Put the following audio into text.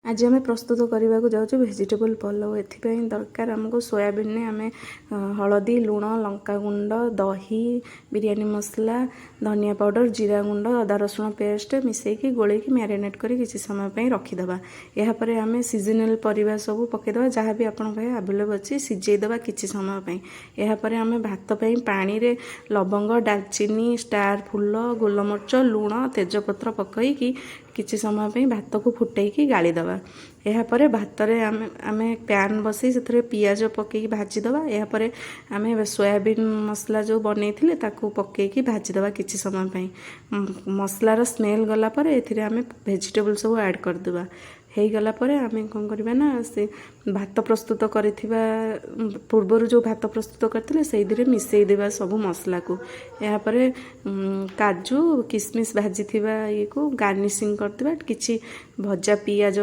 ଆଜି ଆମେ ପ୍ରସ୍ତୁତ କରିବାକୁ ଯାଉଛୁ ଭେଜିଟେବୁଲ୍ ପଲଉ। ଏଥିପାଇଁ ଦରକାର ଆମକୁ ସୋୟାବିନରେ ଆମେ ହଳଦୀ, ଲୁଣ, ଲଙ୍କାଗୁଣ୍ଡ, ଦହି, ବିରିୟାନୀ ମସଲା, ଧନିଆ ପାଉଡ଼ର, ଜିରା ଗୁଣ୍ଡ, ଅଦା ରସୁଣ ପେଷ୍ଟ ମିଶାଇକି ଗୋଳେଇକି ମ୍ୟାରିନେଟ୍ କରି କିଛି ସମୟ ପାଇଁ ରଖିଦେବା। ଏହାପରେ ଆମେ ସିଜନାଲ୍ ପରିବା ସବୁ ପକାଇଦେବା, ଯାହା ବି ଆପଣଙ୍କ ପାଖରେ ଆଭେଲେବଲ୍ ଅଛି। ସିଝେଇଦେବା କିଛି ସମୟ ପାଇଁ। ଏହାପରେ ଆମେ ଭାତ ପାଇଁ ପାଣିରେ ଲବଙ୍ଗ, ଡାଲଚିନି, ଷ୍ଟାର ଫୁଲ, ଗୋଲମରିଚ, ଲୁଣ, ତେଜପତ୍ର ପକାଇକି କିଛି ସମୟ ପାଇଁ ଭାତକୁ ଫୁଟେଇକି ଗାଳିଦେବା। ଏହାପରେ ଭାତରେ ଆମେ ପ୍ୟାନ୍ ବସେଇ ସେଥିରେ ପିଆଜ ପକାଇକି ଭାଜିଦେବା। ଏହାପରେ ଆମେ ସୋୟାବିନ୍ ମସଲା ଯେଉଁ ବନେଇଥିଲେ, ତାକୁ ପକାଇକି ଭାଜିଦେବା କିଛି ସମୟ ପାଇଁ। ମସଲାର ସ୍ମେଲ୍ ଗଲା ପରେ ଏଥିରେ ଆମେ ଭେଜିଟେବୁଲ୍ ସବୁ ଆଡ଼୍ କରିଦେବା। ହେଇଗଲା ପରେ ଆମେ କ'ଣ କରିବା ନା, ସେ ଭାତ ପ୍ରସ୍ତୁତ କରିଥିବା ପୂର୍ବରୁ ଯେଉଁ ଭାତ ପ୍ରସ୍ତୁତ କରିଥିଲେ, ସେଇଥିରେ ମିଶାଇ ଦେବା ସବୁ ମସଲାକୁ। ଏହାପରେ କାଜୁ କିସମିସ୍ ଭାଜିଥିବା ଇଏକୁ ଗାର୍ନିସିଂ କରିଦେବା, କିଛି ଭଜା ପିଆଜ।